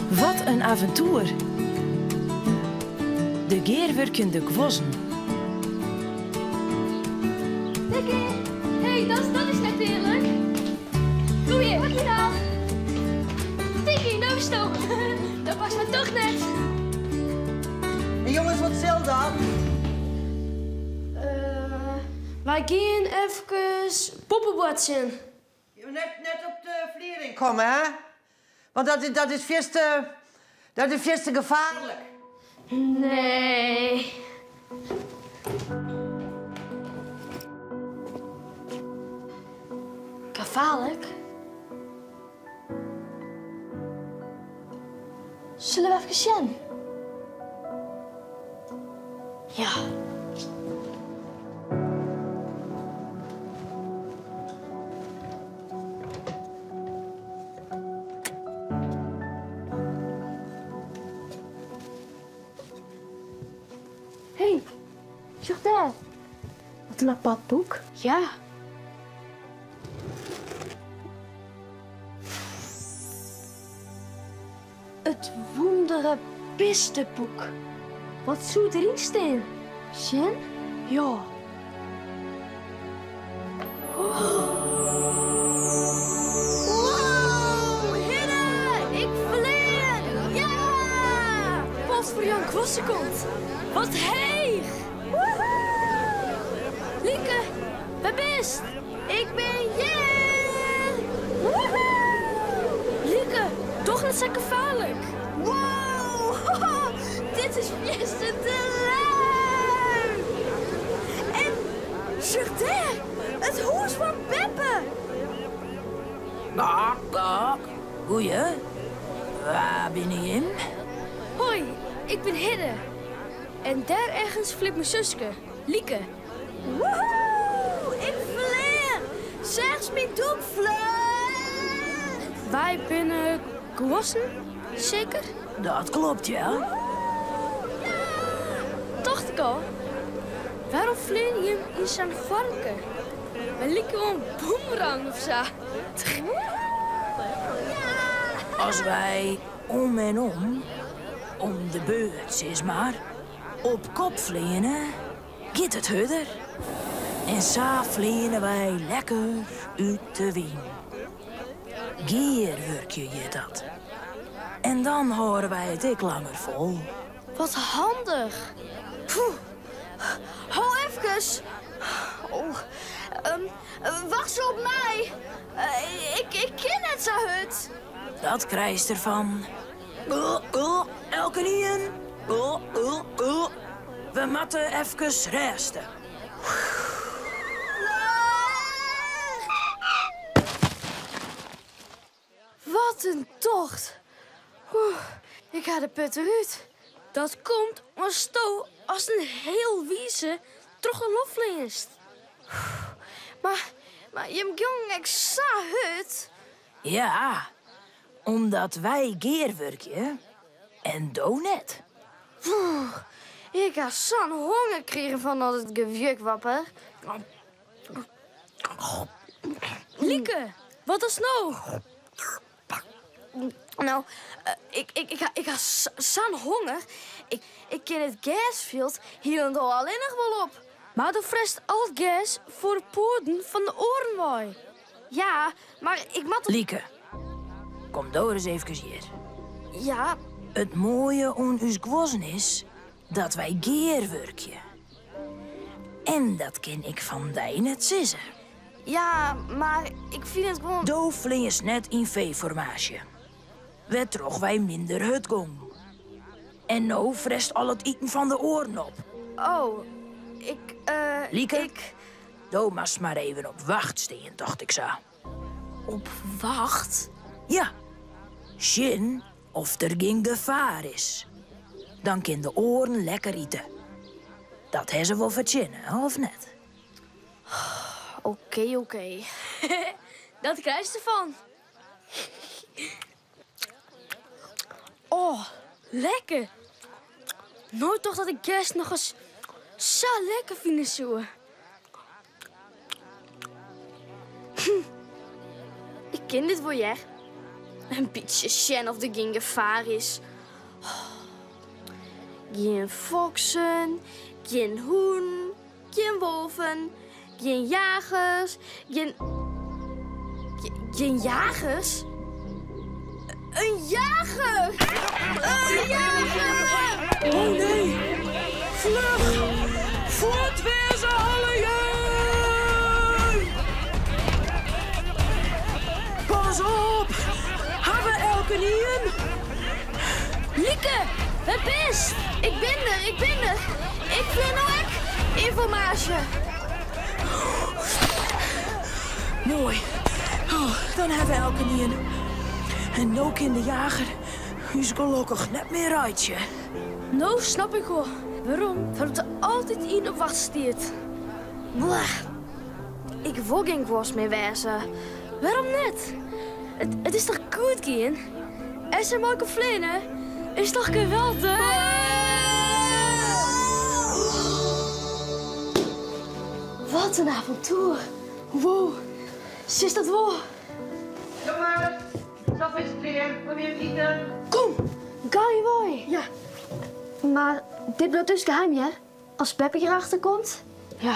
Wat in aventoer! De gearwurkjende guozzen. Tikkie! Hey, dat, dat is net earlik. Kom hier, wat hier dan? Tikkie, nou stop. Dat past me toch net. Hey jongens, wat sil dan? Uh, wy gean efkes poppeboartsjen. Net, net op de fliering komme, hè? Want dat, dat is fierste, dat is fierste gefaarlik. Nee. Gefaarlik? Sille we efkes sjen? Ja. Hey, sjoch dêr. Wat in apart boek. Ja. It wûndere bisteboek. Wat soe deryn stean? Sjen? Ja. Wow, Hidde, ik flean! Ja! Pas foar Jan Guozzekont. Wat heech! Woehoe! Lieke, wêr bist? Ik bin hjir! Woehoe! Lieke, doch net sa gefaarlik. Wow! Dit is fierste te leuk! En sjoch dêr, it hûs fan beppe! Gok, gok. Goeie. Wa binne jim? Hoi, ik bin Hidde. En dêr ergens flipt myn suske, Lieke. Woehoe! Ik flean! Sechst myn doek flecht! Wy binne guozzen, seker? Dat klopt, ja. Tocht ik al. Wêrom fleane jim yn sa'n foarmke? Wy lykje wol in boemerang of sa. As wy om en om, om de beurt sis mar, op kop fleane, giet it hurder. En sa fleane wy lekker út de wyn. Gearwurkje hjit dat. En dan hâlde wy it ek langer fol. Wat handich. Poeh. Ho efkes. Oh, wacht se op my. Ik, ik kin net sa hurd. Dat krijst derfan. Elkenien. We moatte efkes rêste. Wat in tocht! Ik ha de put derút. Dat komt omdatsto as in healwize troch de loft fleanst. Mar, mar jim gongen ek sa hurd. Ja, omdat wy gearwurkje en do net. Ik ha sa'n honger krigen fan al it gewjukwapper. Lieke, wat is no? No, ik, ik, ik, ha, ik ha sa'n honger. Ik, ik kin it gersfjild hielendal allinnich wol op. Mar do fretst al it gers foar de poaten fan de oaren wei. Ja, mar ik moat... Lieke, kom do ris eefkes hjir. Ja. It moaie oan ús guozzen is dat wy gearwurkje. En dat kin ik fan dy net sizze. Ja, mar ik fyn it gewoan... Do fleanst net yn V-formaasje, wêrtroch wy minder hurd gongen. En no fretst al it iten fan de oaren op. Oh, ik, Lieke, ik... do moatst mar even op wacht stean, tocht ik sa. Op wacht? Ja, sjen oft der gjin gefaar is. Dan kin de oaren lekker ite. Dat ha se wol fertsjinne, of net? Oké, oké. Dat krijst derfan. Oh, lekker. Noait tocht dat ik gers nochris sa lekker fine soe. Ik kin dit wol, hear. In bytsje sjen of der gjin gefaar is. Gjin foksen, gjin hûnen, gjin wolven, gjin jagers, gjin. Gjin jagers? In jager! In jager! Oh nee! Fluch! Fuort wêze allegear! Pas op! Ha we elkenien? Lieke, wêr bist? Ik bin der, ik bin der. Ik flean no ek ynformaasje. Moai. Oh, dan ha we elkenien. En no kin de jager ús gelokkich net mear reitsje. No snap ik wol wêrom wêrom't der altyd ien op wacht stiet. Blah. Ik wol gjin guos mear wêze. Wêrom net? It, it is toch goed gien? En se mei kon fleane? Is toch geweldich? Wat in avontoer. Wow, sis dat wol. Jongens, sop is klear. Kom hjir ite. Kom, gau wei. Ja. Mar dit bliuwt dus geheim, hear. As Beppe hjirachter komt. Ja.